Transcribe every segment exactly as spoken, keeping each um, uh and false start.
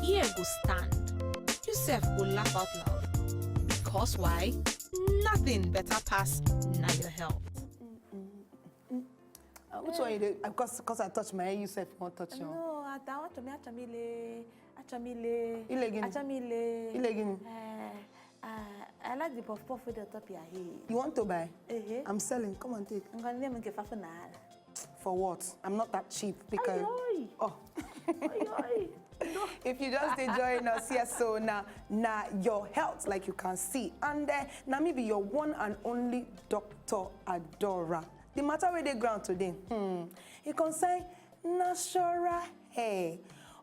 ear go stand. You sef go laugh out loud. Because why? Nothing better pass na your health. Uh, which one you dey? Because because I touch my hair, you sef wan touch your. No, I, I want to me, Achamile. Achamile. Ile gini? Achamile. Ile gini? Uh, uh, I like the puff puff with the top your head. You want to buy? Eh, eh. I'm selling. Come and take. I'm gonna name it Fafu na. For what? I'm not that cheap because. Ayoy. Oh. Ayoy. If you just dey join us here, so na na your health, like you can see, and uh, na me be your one and only Doctor Adora. The matter wey dey ground today, hmm, e concern natural hair.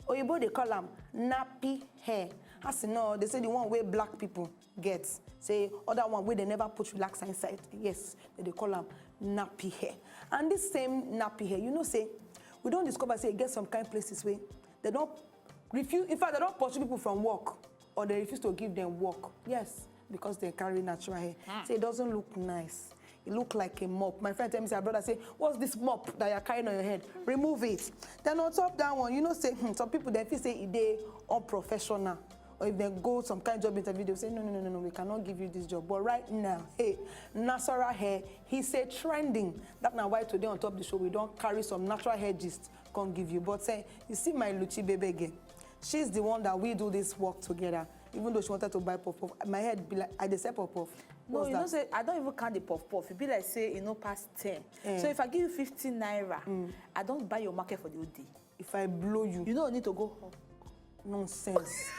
Oyibo dey call am nappy hair. As you know, they say the one wey black people get, say other one wey they never put relaxer inside. Yes, they dey call am nappy hair. And this same nappy hair, you know, say we don discover say e get some kind places wey they don refuse. In fact, they don pursue people from work, or they refuse to give them work. Yes, because they carry natural hair. Say it doesn't look nice. It look like a mop. My friend tell me, say, "Brother, say, what's this mop that you're carrying on your head? Remove it." Then on top that one, you know, say hmm, some people they feel say e dey unprofessional. Or if they go some kind job interview, they say, "No, no, no, no, no, we cannot give you this job." But right now, hey, natural hair, he say trending. That na why today on top the show we don carry some natural hair gist come give you. But say, you see my Luchi baby girl, she's the one that we do this work together. Even though she wanted to buy puff puff, my head be like, "I dey sell puff puff." No, What's you know that? Say I don't even count the puff puff. E be like say e no pass ten. Eh. So if I give you fifty naira, I don't buy your market for the whole day. If I blow you, You no need to go home. Nonsense.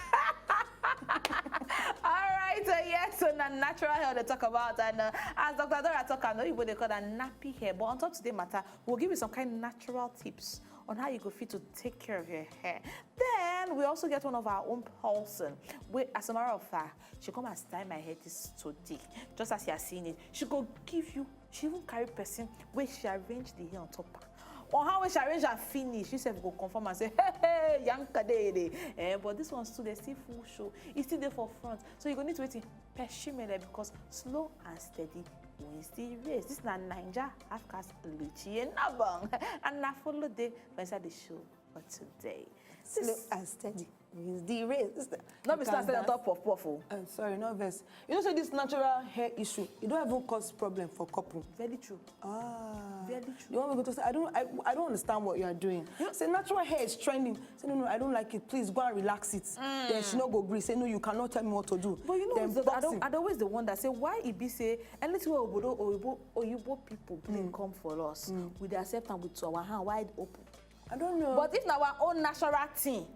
All right, so yes, so na natural hair they talk about, and uh, as Doctor Adora talk, I know you they call that nappy hair. But on top today matter, we'll give you some kind of natural tips on how you go fit to take care of your hair. Then we also get one of our own person. Wait, as a matter of fact, she come and style my hair this today. Just as you are seeing it, she go give you. She even carry person where she arrange the hair on top her. On how we she arrange and finish, you sef go confirm and say, "Hey, hey, yanka dey dey." Eh, but this one still dey still full show. E still dey for front, so you go need to wait in peshimele, because slow and steady wins the race. This na Naija Afcas Luchie Nabong, and na follow dey for inside the show for today. Slow and steady wins the race. No be slow and steady on Calm down. Top of puff o. Uh, sorry, no vex. You know, say this natural hair issue, it don't even cause problem for couple. Very true. Ah. Very true. The one we go to say, "I don't, I, I don't understand what you are doing." Say natural hair is trending. Say, "No, no, I don't like it. Please go and relax it." Then she no go agree. Say, "No, you cannot tell me what to do." But you know, Then it's just, I boxing. don't. I always dey wonder. Say why e be say anything wey obodo oyibo oyibo people bring come for us, we dey accept am with our hand wide open. I don't know. But if na our own natural thing,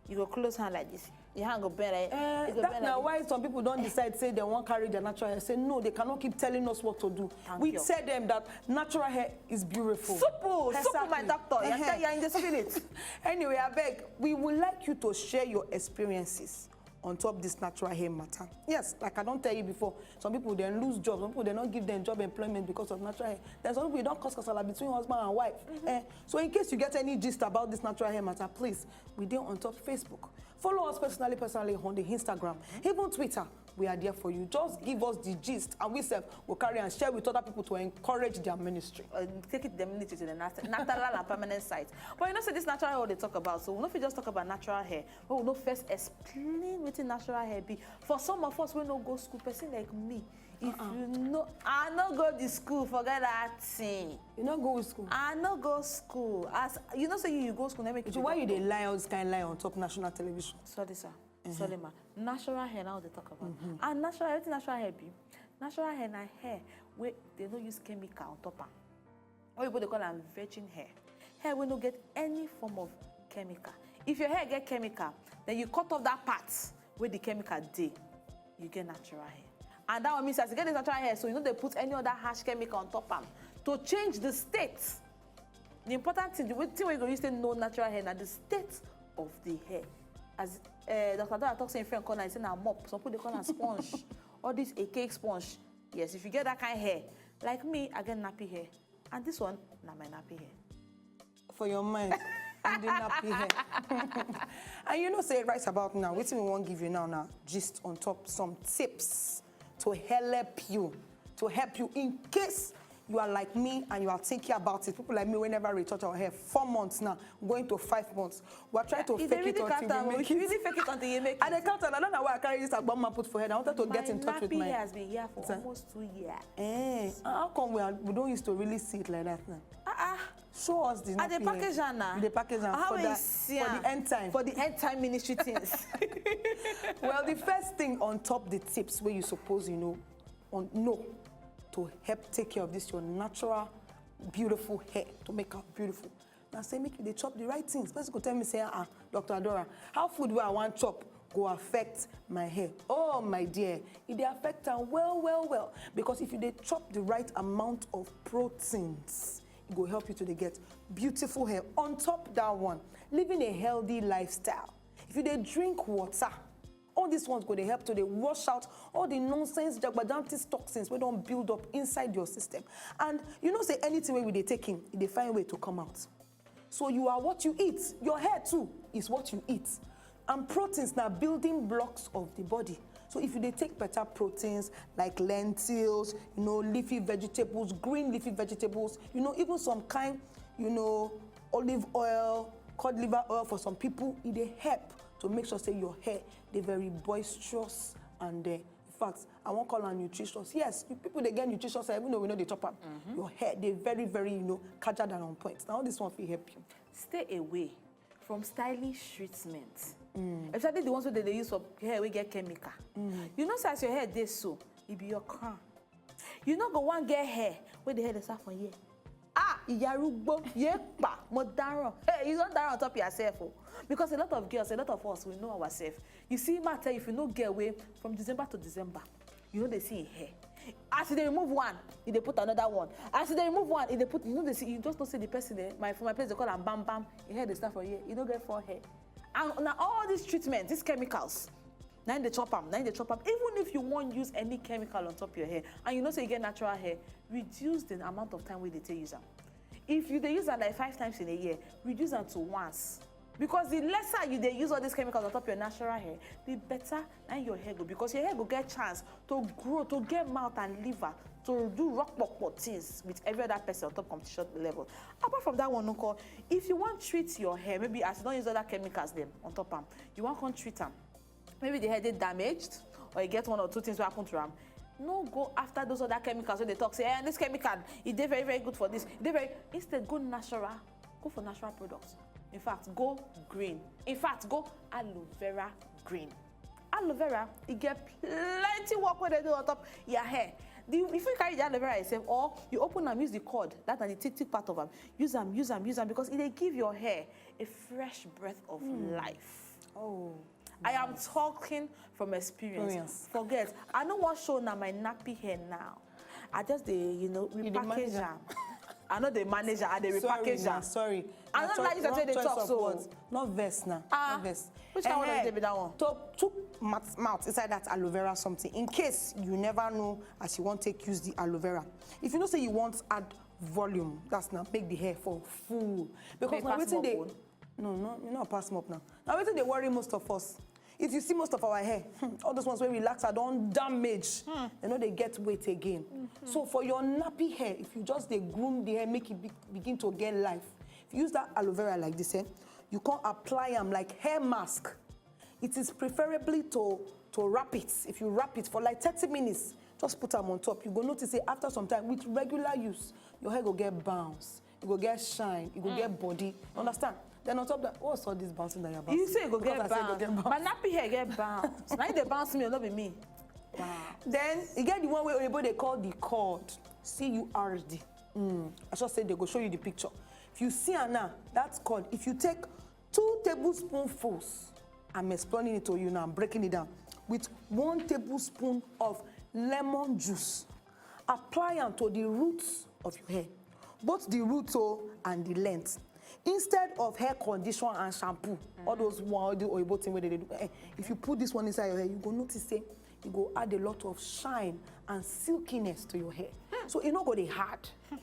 you go close hand like this. Your hand go bend like. Eh, You go that bend na like why some people don't decide say they want carry their natural hair. Say no, they cannot keep telling us what to do. Thank We you. Tell them that natural hair is beautiful. Supu, supu, my Exactly. doctor. You're, Uh-huh. you're in the spirit. Anyway, I beg, we would like you to share your experiences on top this natural hair matter. Yes, like I don't tell you before, some people then lose jobs, some people they not give them job employment because of natural hair. Then some people don't cause kasala between husband and wife. Eh, so in case you get any gist about this natural hair matter, please, we dey on top Facebook. Follow us personally, personally on the Instagram, even Twitter. We are there for you. Just give us the gist, and we sef will carry and share with other people to encourage their ministry. Uh, take it the minute to the nat- natural and permanent site. But you know, say this natural hair they talk about. So we no fit just talk about natural hair. We no first explain what natural hair be. For some of us, we no go school. Person like me, if you know, I no go the school. Forget that thing. You not go with school. I no go school. As you know, say you, you go school. Let me. So why you dey lie all this kind lie on top national television? Sorry, sir. Sorry, ma. Natural hair now they talk about. And natural, everything natural hair be. Natural hair na hair where they no use chemical on top am. What people they call am virgin hair. Hair will no get any form of chemical. If your hair get chemical, then you cut off that part where the chemical dey. You get natural hair. And that one means as you get this natural hair, so you know they put any other harsh chemical on top am to change the state. The important thing, the way- thing we go use say no natural hair, na the state of the hair. As uh, Doctor Dora talk say in friend corner, he say na mop. Some people they call am sponge. All this a cake sponge. Yes, if you get that kind of hair, like me, I get nappy hair, and this one na my nappy hair. For your mind, you dey nappy hair. And you know, say right about now, wetin we wan give you now, now gist on top some tips to help you, to help you in case you are like me and you are thinking about it. People like me, we never retouch our hair. Four months now, going to five months. We're trying to You fake dey it really until count we am o. make If you it. Really fake it until you make And I it. Count am. I don't know why I carry this agboma put for head. I wanted to get in touch with nappy my. hair has been here for Sir? Almost two years. Eh, how come we, are, we don't used to really see it like that now? Ah ah. Show us the I dey nappy package hair. am now. You dey package am How for we that, see for am? The end time. For the end time ministry things. Well, the first thing on top the tips where you suppose you know on know to help take care of this your natural beautiful hair, to make am beautiful. Now say make you dey chop the right things. Person go tell me say, ah, Doctor Adora, how food wey I wan chop go affect my hair? Oh my dear, e dey affect am well well well, because if you dey chop the right amount of proteins, e go help you to dey get beautiful hair. On top that one, living a healthy lifestyle. If you dey drink water, all these ones go dey help to dey wash out all the nonsense jagbajantis toxins wey don build up inside your system. And you know say anything wey we dey take in, e dey find way to come out. So you are what you eat. Your hair too is what you eat. And proteins na building blocks of the body. So if you dey take better proteins like lentils, you know, leafy vegetables, green leafy vegetables, you know, even some kind, you know, olive oil, cod liver oil for some people, e dey help to make sure say your hair dey very boisterous and uh, in fact, I wan call am nutritious. Yes, you people dey get nutritious hair, even though we no dey chop am. Your hair dey very, very, you know, kajad and on point. Na all this one fit help you. Stay away from stylish treatment. Especially the ones wey dem dey use for hair wey get chemical. You know say as your hair dey so, e be your crown. You no go wan get hair wey the hair dey start from here. Ah, ìyá arúgbó, yé pa, mo dáràn. Hey, you don dáràn on top yourself o. Because a lot of girls, a lot of us, we know ourselves. You see, ma tell you, if you no get away from December to December, you no dey see im hair. As you dey remove one, you dey put another one. As you dey remove one, you dey put, you no dey see, you just know say the person, eh, my, for my place, they call am bam bam. Im hair dey start from here. You no get four hair. And na all these treatments, these chemicals, na im dey chop am, na im dey chop am. Even if you wan use any chemical on top your hair, and you know say you get natural hair, reduce the amount of time wey you dey take use am. If you dey use am like five times in a year, reduce am to once. Because the lesser you dey use all these chemicals on top your natural hair, the better na your hair go. Because your hair go get chance to grow, to get mouth and liver, to do rock pokpo things with every other person on top competition level. Apart from that one, nko, if you wan treat your hair, maybe as you don use other chemicals dem on top am, you wan come treat am. Maybe the hair dey damaged, or you get one or two things wey happen to am. No go after those other chemicals wey dey talk say, eh, this chemical, e dey very, very good for this. E dey very, instead, go natural. Go for natural products. In fact, go green. In fact, go aloe vera green. Aloe vera, e get plenty work wey dey do on top your hair. The, if you carry the aloe vera yourself, or you open am, use the cord, that na the thick, thick part of am. Use am, use am, use am, because e dey give your hair a fresh breath of life. Oh. I am talking from experience. Experience. Forget. I no wan show na my nappy hair now. I just dey, you know, You dey manage repackage am. am. I no dey manage am. I dey Sorry, repackage na, am. sorry. I Na no choi- like the wrong way they choice talk of so. Words. Not vex now. Ah, Not vex. which kind one Eh, dey be that one? Talk, talk mouth, mouth inside that aloe vera something, in case you never know as you wan take use the aloe vera. If you know say you wan add volume, that's now make the hair for full. Because Make na pass wetin dey mop o. No, no, you know pass mop now. Na wetin dey worry most of us. If you see most of our hair, hmm, all those ones wey relax are don damage. Dem no dey get weight again. So for your nappy hair, if you just dey groom the hair, make it be, begin to get life. If you use that aloe vera like this, eh, you come apply am like hair mask. It is preferably to to wrap it. If you wrap it for like thirty minutes, just put am on top. You go notice say after some time, with regular use, your hair go get bounce, you go get shine, you go get body. Understand? Then on top that, what's all this bouncing that you're bouncing? You say e go Because get I say e go bounce. get bounce. My nappy hair get bounce. Na im dey bounce me, no be me. Bounce. Then you get the one wey oyibo dey call the cord, C U R D. Mm. I sure say they go show you the picture. If you see am now, that cord, if you take two tablespoonfuls, I'm explaining it to you now, I'm breaking it down, with one tablespoon of lemon juice, apply am to the roots of your hair, both the root o and the length. Instead of hair conditioner and shampoo, all those one, all the oyibo thing wey they dey do, eh, if you put this one inside your hair, you go notice say e go add a lot of shine and silkiness to your hair. So e no go dey hard.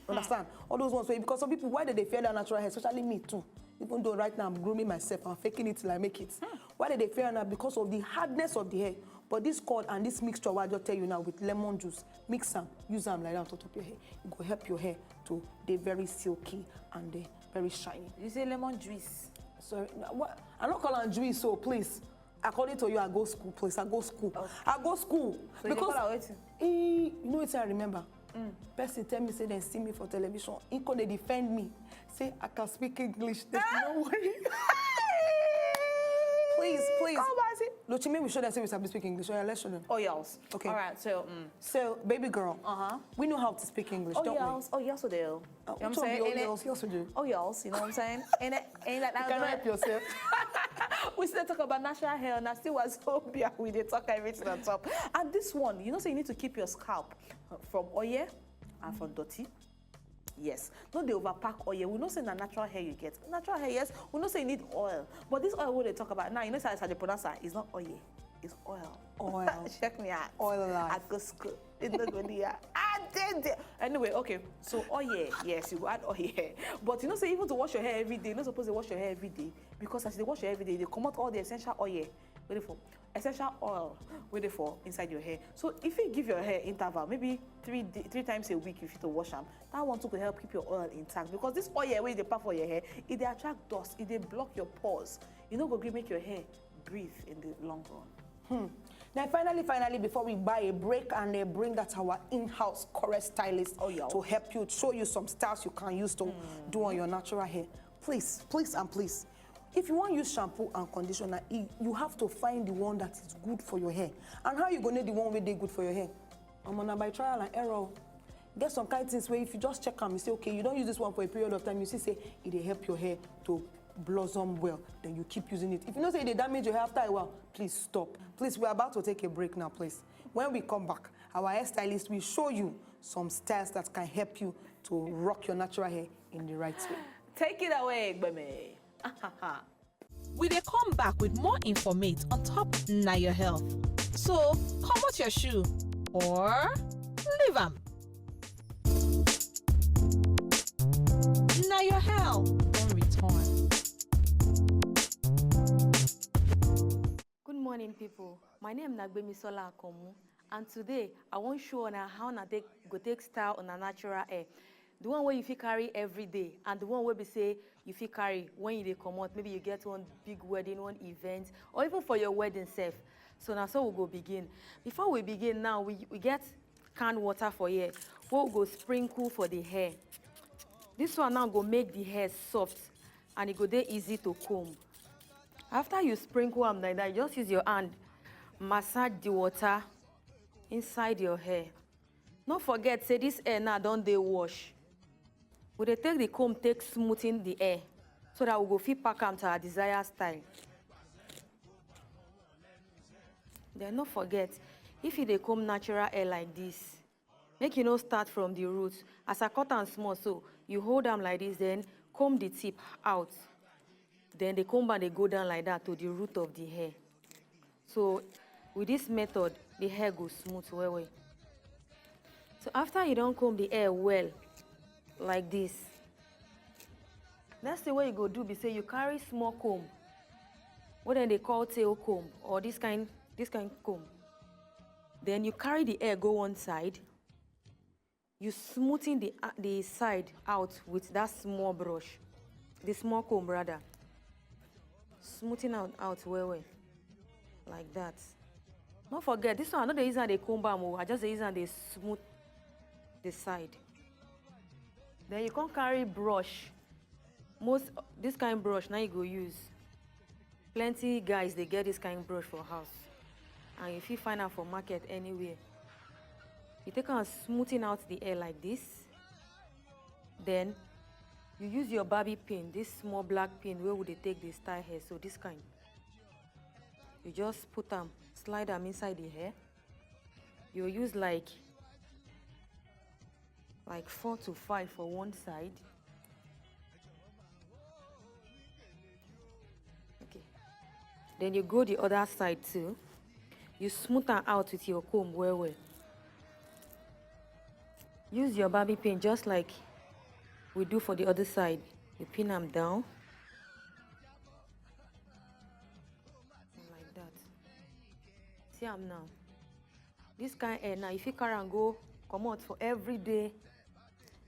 Understand? All those ones wey, because some people, why they dey fear that natural hair, especially me too. Even though right now I'm grooming myself, I'm faking it till I make it. Why they dey fear now? Because of the hardness of the hair. But this cord and this mixture wey I just tell you now with lemon juice, mix am, use am like that on top of your hair. E go help your hair to dey very silky and dey very shiny. You say lemon juice. Sorry, no, what? I no call am juice, so please. According to you, I go school, please. I go school. I go school. So you dey call am wetin? E, you know wetin I remember? Person tell me say dem see me for television. He come dey defend me. Say I can speak English. There's no worry. Please, please. Come back, see. Lochi, make we show them say we sabi speak English. Oya, let's show them. Oh, yes. Okay. All right, so, mm. So, baby girl, uh-huh, we know how to speak English, don't we? Oh, yes. Oh, yes, we do. Uh, you know what I'm saying? Oh, yes, yes, we do. Oh, yes, you know what I'm saying? And, and like that. You cannot help yourself. We still talk about natural hair, and I still was hoping we dey talk everything on top. And this one, you know, so you need to keep your scalp from oil and from dirty. Yes. No dey overpack oil. We know say na natural hair you get. Natural hair, yes. We know say you need oil. But this oil wey we dey talk about now, you know say as I dey pronounce am, it's not oil. It's oil. Oil. Check me out. Oil life. I go school. It's not good here. I did it. Anyway, okay. So oil, yes, you go add oil. But you know say even to wash your hair every day, you no suppose to wash your hair every day, because as you dey wash your hair every day, you dey comot all the essential oil wey dey for essential oil wey dey for inside your hair. So if you give your hair interval, maybe three day, three times a week, you fit to wash am. That one too go help keep your oil intact, because this oil wey you dey pack for your hair, e dey attract dust, e dey block your pores. E no go gree make your hair breathe in the long run. Hmm. Now, finally, finally, before we buy a break and uh, bring out our in-house correct stylist, oh, yeah, to help you, show you some styles you can use to, mm, do on your natural hair, please, please, and please, if you wan use shampoo and conditioner, e, you have to find the one that is good for your hair. And how you go know the one wey dey good for your hair? Omo, na by trial and error. Get some kind things wey if you just check am, you say, okay, you don use this one for a period of time, you see say e dey help your hair to blossom well, then you keep using it. If you know say e dey damage your hair after a while, please stop. Please, we're about to take a break now, please. When we come back, our hairstylist will show you some styles that can help you to rock your natural hair in the right way. Take it away, Gbeme. We dey come back with more informate on top Na Your Health. So, comot your shoe or leave am. Na Your Health don return. Good morning, people. My name na Gbemisola Akomu, and today I wan show una how una take, go take style una natural hair. The one wey you fit carry every day and the one wey be say you fit carry when you dey comot, maybe you get one big wedding, one event, or even for your wedding sef. So na so we go begin. Before we begin now, we, we get canned water for here wey we go sprinkle for the hair. This one now go make the hair soft and e go dey easy to comb. After you sprinkle am like that, you just use your hand, massage the water inside your hair. No forget say this hair now don dey wash. We dey take the comb take smoothing the hair so that we go fit pack am to our desired style. Then no forget, if you dey comb natural hair like this, make you no start from the root. As I cut am small so, you hold am like this, then comb the tip out. Then the comb back dey go down like that to the root of the hair. So with this method, the hair go smooth well well. So after you don comb the hair well, like this, next thing wey you go do be say you carry small comb, wey dem dey call tail comb, or this kind, this kind comb. Then you carry the hair go one side, you smoothing the, uh, the side out with that small brush, the small comb rather. Smoothing out, out well well, like that. No forget, this one I no dey use am dey comb am o, I just dey use am dey smooth the side. Then you come carry brush. Most, this kind brush na you go use. Plenty guys dey get this kind brush for house, and you fit find am for market anywhere. You take am smoothing out the hair like this, then you use your barbi pin, this small black pin wey we dey take dey style hair, so this kind. You just put am, slide am inside the hair. You use like, like four to five for one side. Okay. Then you go the other side too. You smooth am out with your comb well well. Use your barbi pin just like we do for the other side. You pin am down. Like that. am now. This kind hair now, if you carry and go comot for everyday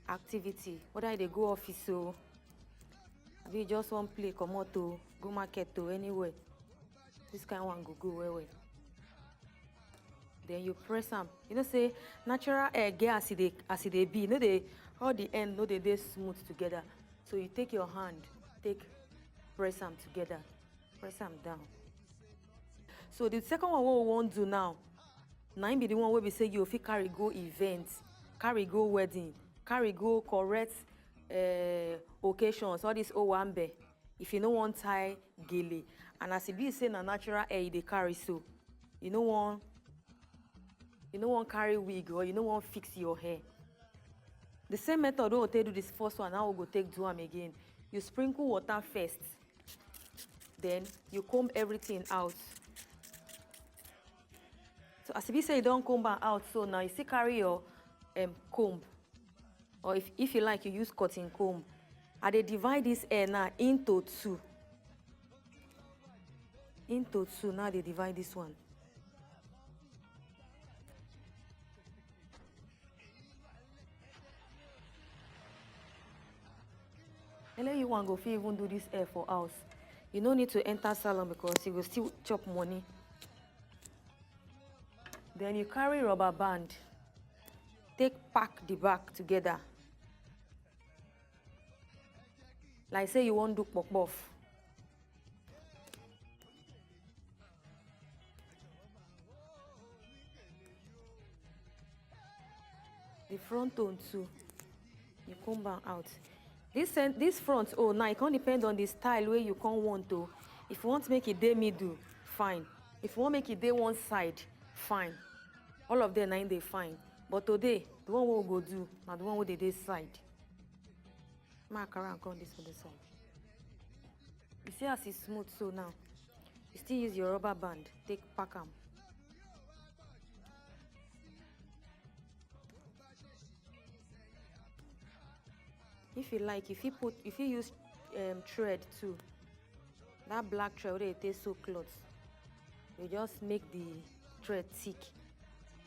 activity, whether you dey go office o, abi you just wan play comot o, go market o, anywhere, this kind one go go well well. Then you press am. You know say natural hair get as e dey, as e dey be. No dey, all the end no dey dey smooth together. So you take your hand, take press am together, press am down. So the second one wey we wan do now, na im be the one wey be say you fit carry go event, carry go wedding, carry go correct uh, occasions, all this owambe. If you no wan tie gele, and as e be say na natural hair you dey carry, so you no wan, you no wan carry wig or you no wan fix your hair, the same method wey we take do this first one, now we go take do am again. You sprinkle water first, then you comb everything out. So as e be say you don comb am out, so now you still carry your um, comb, or if, if you like, you use cotton comb. I dey divide this hair now into two, into two. Now I dey divide this one. Ele, you wan go fit even do this hair for house. You no need to enter salon because you go still chop money. Then you carry rubber band, take pack the back together, like say you wan do puff puff. The front own too, you comb am out. This sen- this front own now, e come depend on the style wey you come want o. If you want make e dey middle, fine. If you want make e dey one side, fine. All of them na im dey fine. But today, the one wey we go do na the one wey dey dey side. Make I carry am come this other side. You see as e smooth so now? You still use your rubber band take pack am. If you like, you fit put, you fit use um, thread too. That black thread wey dey take sew cloth, you just make the thread thick.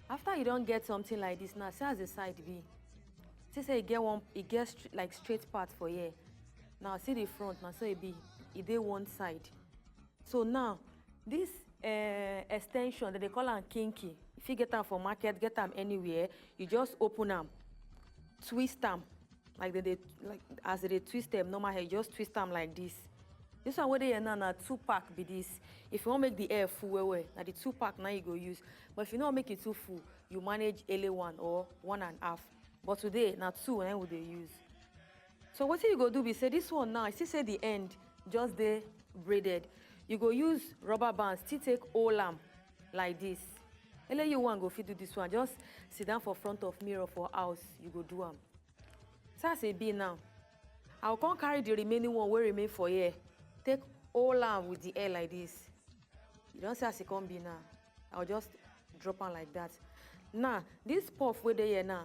After you don get something like this now, see as the side be. See say e get one, e get str- like straight part for here. Now see the front, na so e be. E dey one side. So now, this uh, extension, dem dey call am kinky. If you get am for market, get am anywhere, you just open am, twist am, like dem dey, like as dem dey twist dem normal hair, you just twist am like this. This one wey dey here now na two pack be this. If you wan make the hair full well well, na the two pack na you go use. But if you no wan make e too full, you manage ele one or one and half. But today na two na we dey use. So wetin you go do be say this one now, I see say the end just dey braided. You go use rubber band still take hold am like this. Ele, you wan go fit do this one. Just sit down for front of mirror for house, you go do am. So as e be now, I go come carry the remaining one wey remain for here, take hold am with the hair like this. You don see as e come be now. I go just drop am like that. Now, this puff wey dey here now,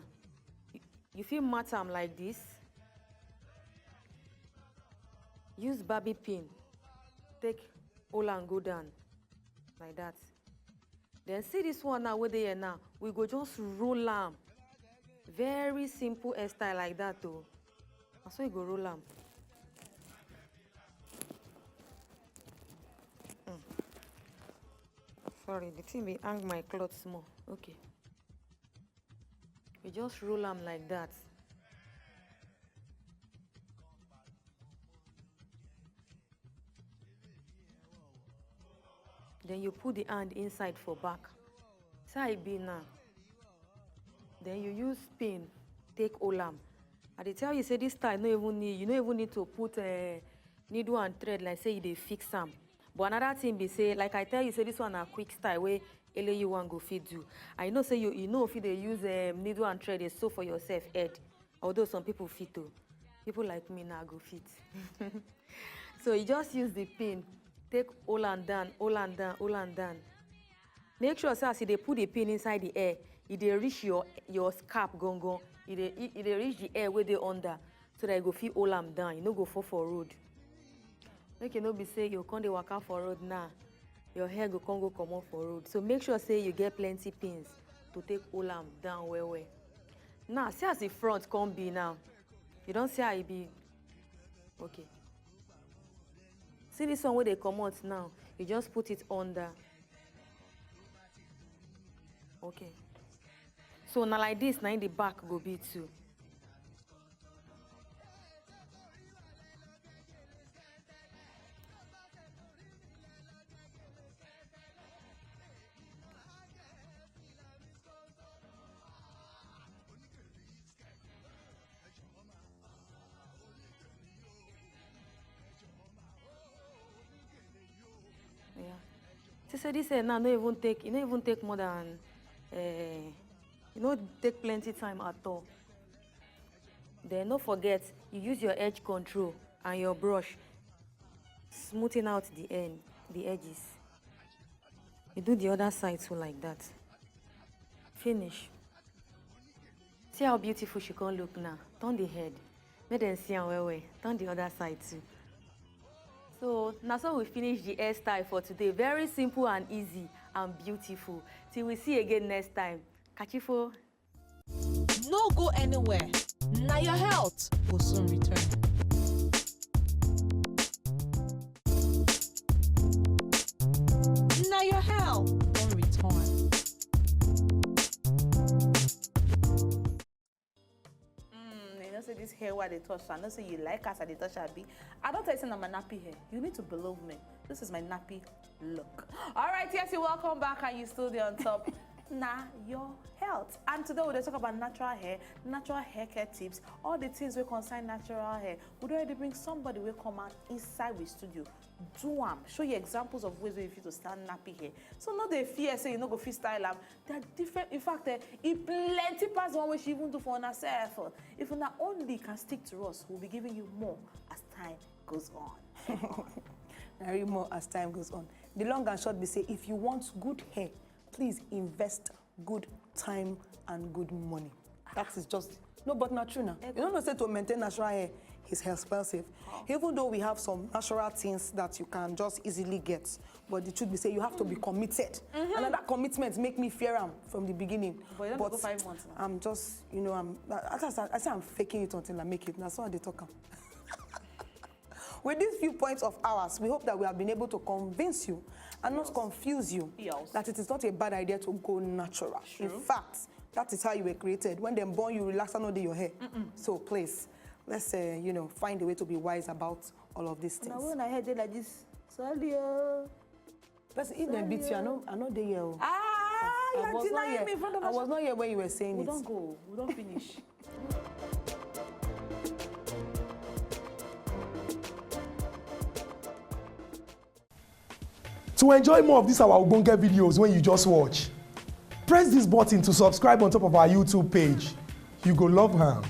you, you fit mat am like this. Use barbie pin, take hold am go down like that. Then see this one now wey dey here now. We go just roll am. Very simple hairstyle like that o. Na so you go roll am. Mm. Sorry, the thing be hang my cloth small. Okay. We just roll am like that. Then you put the hand inside for back. So e be now. Then you use pin take hold am. I dey tell you say this style no even need, you no even need to put uh, needle and thread like say you dey fix am. But another thing be say, like I tell you say this one na quick style wey ele you wan go fit do. I know say you, you know fit dey use um, needle and thread dey sew for yourself head. Although some people fit o. People like me now go fit. So you just use the pin, take hold am down, hold am down, hold am down. Make sure say as you dey put the pin inside the air, e dey reach your your scalp gangan. E dey e e dey reach the air wey dey under, so that you go fit hold am down. You no go fall for road. Make e no be say you come dey waka for road now. your hair go come go comot for road. So make sure say you get plenty pins to take hold am down well well. Now, see as the front come be now. You don see how e be? Okay. See this one wey dey comot now. You just put it under. Okay. So na like this na im the back go be too. Yeah. See say this hair now no even take, e no even take more than, eh, e no take plenty time at all. Then no forget, you use your edge control and your brush, smoothing out the end, the edges. You do the other side too like that. Finish. See how beautiful she come look now. Turn the head. Make dem see am well well. Turn the other side too. So na so we finish the hairstyle for today. Very simple and easy and beautiful. Till we see again next time. Kachifo. No go anywhere. Na your health go soon return. Na your health don return. Mm, you know say this hair wey I dey touch, I know say you like as I dey touch am, abi? I don tell you say na my nappy hair. You need to believe me. This is my nappy look. All right, yes, you welcome back and you still dey on top. Na your health. And today we dey talk about natural hair, natural hair care tips, all the things wey concern natural hair. We don already bring somebody wey come out inside we studio. Do am. Show you examples of ways wey you fit to style nappy hair. So no dey fear say you no go fit style am. There are different, in fact, eh, e plenty pass the one wey she even do for una sef. If una only can stick to us, we'll be giving you more as time goes on. Na real more as time goes on. The long and short be say, if you want good hair, please invest good time and good money. That is just, no, but na true na. You no know say to maintain natural hair is expensive. Even though we have some natural things that you can just easily get, but the truth be say you have to be committed. And na that commitment make me fear am from the beginning. But you don dey go five months now. I'm just, you know, I'm, I, I, I say I'm faking it until I make it. Na so I dey talk am. With these few points of ours, we hope that we have been able to convince you and not confuse you Yes. that it is not a bad idea to go natural. In fact, that is how you were created. When dem born you, relaxer no dey your hair. So please, let's, uh, you know, find a way to be wise about all of these Na things. When I head dey like this, sorry o. Person, if dem beat you, I no, I no dey here o. Ah, I you are was not denying here. Me in front of I us. Was not here when you were saying We it. Don go. We don finish. To enjoy more of these our ogbonge videos when you just watch, press this button to subscribe on top of our YouTube page. You go love am.